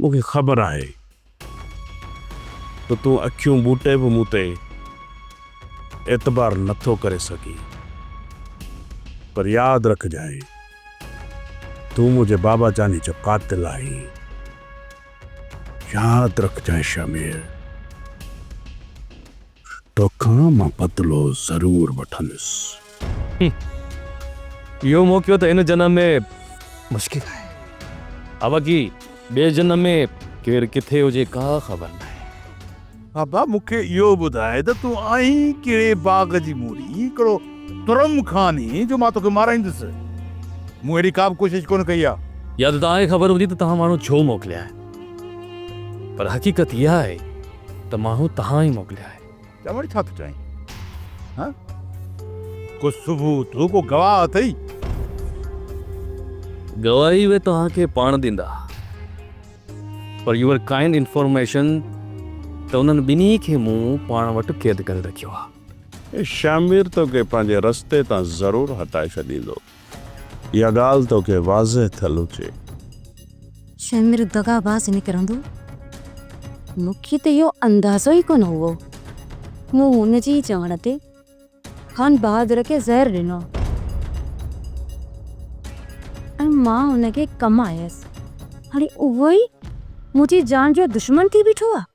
مون کي خبر آهي ته تون اکيون ٻوٽي به مون تي اعتبار نه ٿو ڪري سگهين، پر ياد رکجانء تون منهنجي بابا جاني جو قاتل آهين. ياد رکجانء شهمير، توکان مان بدلو ضرور وٺندس. اهو موقعو ته هن جنم ۾ مشڪل آهي. ها باقي ٻئي جنم ۾ ڪير ڪٿي هجي ڪا خبر ناهي. بابا مون کي اهو ٻڌاء ته تون آهين ڪهڙي باغ جي موري، ڪهڙو ترم خان آهين جو مان توکي مارائيندس. مون اهڙي ڪا به ڪوشش ڪونه ڪئي آهي. يا ته توهان کي خبر هوندي ته توهان ماڻهو ڇو موڪليا آهن. پر حقيقت اها آهي ته ماڻهو توهان ئي موڪليا آهن. چوڻ ڇا ٿو چاهين؟ ها؟ ڪو ثبوت، ڪو گواهه اٿئي؟ گواهي اهي توهان کي پاڻ ڏيندا. پر يوئر ڪائنڊ انفارميشن ته انهن ٻنهي کي مون پاڻ وٽ قيد ڪري رکيو آهي. شامير توکي پنهنجي رستي تان ضرور هٽائي ڇڏيندو. اها ڳالهه توکي واضح ٿيل هجي. شهمير دغا باز نڪرندو، مون کي ته اهو اندازو ئي ڪونه هئو. مون هن جي ئي چوڻ تي خان بهادر کي زهر ڏنو ۽ مان هن کي ڪم آيس. هاڻي اهو ئي منهنجي جان جو دشمن ٿي بيٺو آ.